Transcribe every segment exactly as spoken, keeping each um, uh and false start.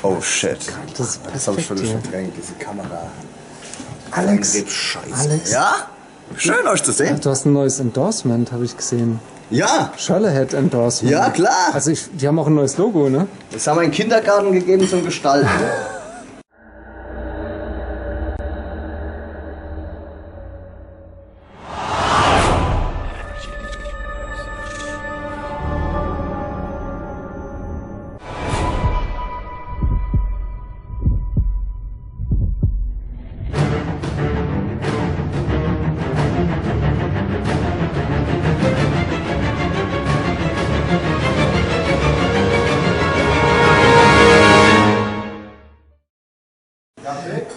Oh shit. Das ist perfekt. Das hab ich völlig verdrängt, diese Kamera. Alex, Scheiße. Alex. Ja? Schön, euch zu sehen. Du hast ein neues Endorsement, habe ich gesehen. Ja. Schöllerhead Endorsement. Ja, klar. Also ich, die haben auch ein neues Logo, ne? Das haben wir in den Kindergarten gegeben zum Gestalten.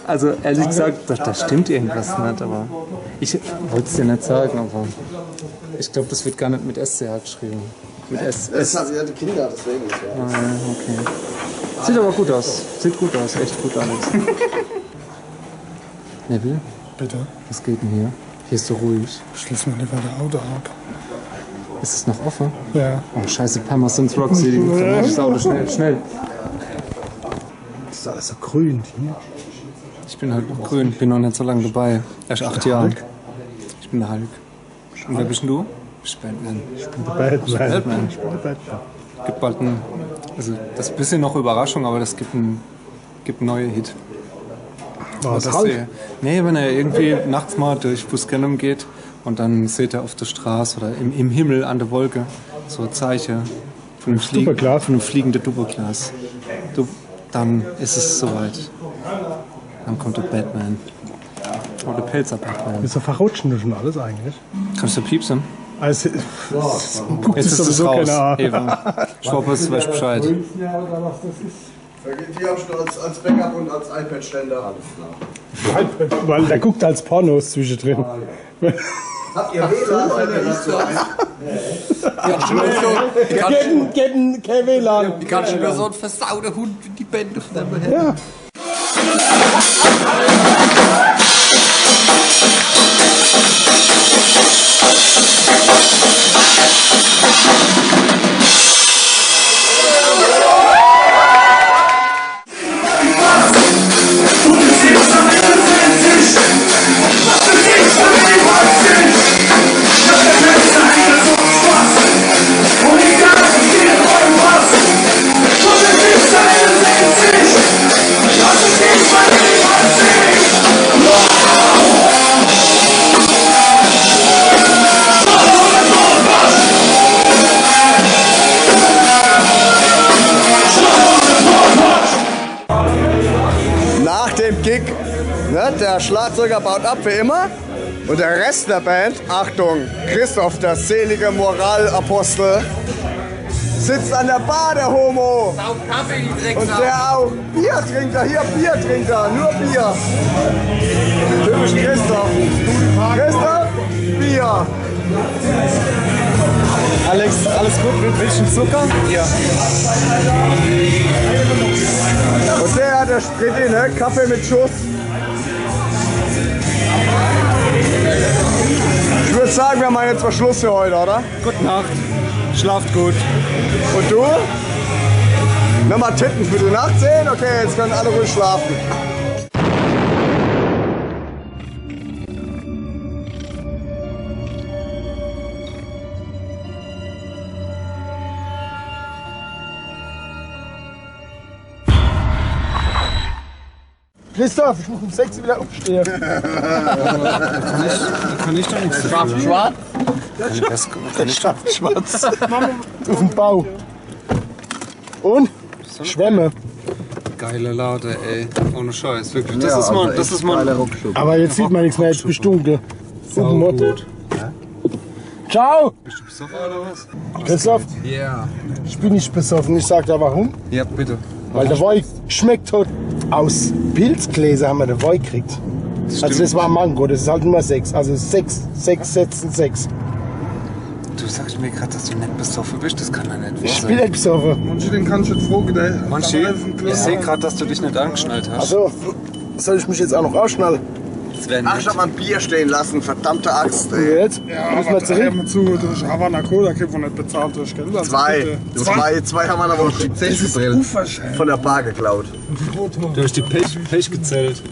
Also ehrlich gesagt, da, da stimmt irgendwas nicht, aber ich wollte es dir nicht sagen, aber ich glaube, das wird gar nicht mit S C H geschrieben. Mit S. Das ist halt ja die Kinder, deswegen. Ja, ja, okay. Sieht aber gut aus. Sieht gut aus, echt gut alles. Neville? Bitte? Was geht denn hier? Hier ist so ruhig. Schließ mal lieber das Auto ab. Ist es noch offen? Ja. Oh, scheiße, Pirmasens Rock City. Dann mach ich das Auto schnell, schnell. Das ist alles so grün hier. Ich bin halt noch grün, bin noch nicht so lange dabei. Erst acht Jahre. Ich bin der Hulk. Und wer bist denn du? Ich bin Batman. Ich bin der Batman. Batman. Ich bin der Batman. Gibt bald ein, also das ist ein bisschen noch Überraschung, aber das gibt ein, gibt einen neuen Hit. Was, das Hulk? Nee, wenn er irgendwie nachts mal durch Buscannum geht und dann sieht er auf der Straße oder im, im Himmel an der Wolke so Zeichen von einem, Flieg Dupperglas? Von einem fliegenden Dupperglas. Du, dann ist es soweit. Dann kommt der Batman. Oder der Pälzer Batman. Wieso verrutschen das schon alles eigentlich? Kannst du piepsen? Also, es, es, es guckt jetzt sowieso keiner an. Eva. Schwappes, weiß Bescheid. Da geht die am Start als, als Backup und als iPad-Ständer. Alles klar. Weil der guckt als Pornos zwischendrin. Habt ihr W L A-N? Fällt mir grad so ein. Ja, schon so. Geben, geben, kein W L A N. Wie kannst du mir so ein versauter Hund in die Bände von deinem Herrn? Ja. Nach dem Gig, ne, der Schlagzeuger baut ab, wie immer. Und der Rest der Band, Achtung, Christoph, der selige Moralapostel, sitzt an der Bar, der Homo. Sauf Kaffee, die Drecksack. Und der auch. Biertrinker, hier, Biertrinker, nur Bier. Typisch Christoph. Christoph, Bier. Alex, alles gut? Will-, willst du einen Zucker? Ja. Und der hat der Sprit, ne? Kaffee mit Schuss. Ich würd sagen, wir machen jetzt mal Schluss für heute, oder? Gute Nacht. Schlaft gut. Und du? Nochmal Titten für die Nacht sehen? Okay, jetzt können alle ruhig schlafen. Christoph, ich muss um sechs wieder aufstehen. Da kann ich, da kann ich doch nichts dafür. Schwarz? Das, das schafft Schwarz. Auf dem Bau. Und? Schwämme. Geile Lade, ey. Ohne Scheiß, wirklich. Das ist mal, also das ist mal ein geiler Rockclub. Aber jetzt sieht man nichts mehr, jetzt bist du dunkel. Sau gut. Ciao! Bist du besoffen oder was? Christoph? Yeah. Ich bin nicht besoffen, ich sag dir warum. Ja, bitte. Weil der Woi geschmeckt hat. Aus Pilzgläser haben wir den Woi gekriegt. Also das war Mango, das ist halt Nummer sechs. Also sechs, sechs, sechs und sechs. Du sagst mir grad, dass du nicht besoffen bist, das kann doch nicht wahr sein. Ich bin nicht besoffen. Manchi, den kannst du jetzt fragen, der Manchi, ich seh grad, dass du dich nicht angeschnallt hast. Also, soll ich mich jetzt auch noch ausschnallen? Ach, ich hab mein Bier stehen lassen, verdammte Axt, ey. Jetzt? Ja, müssen wir zurück. Zu, du hast Havana Cola, ich hab nicht bezahlt, du hast Geld. Also zwei. Zwei, zwei haben wir aber auch. Das ist unverschämt. Von der Bar geklaut. Du hast die Pech, Pech gezählt.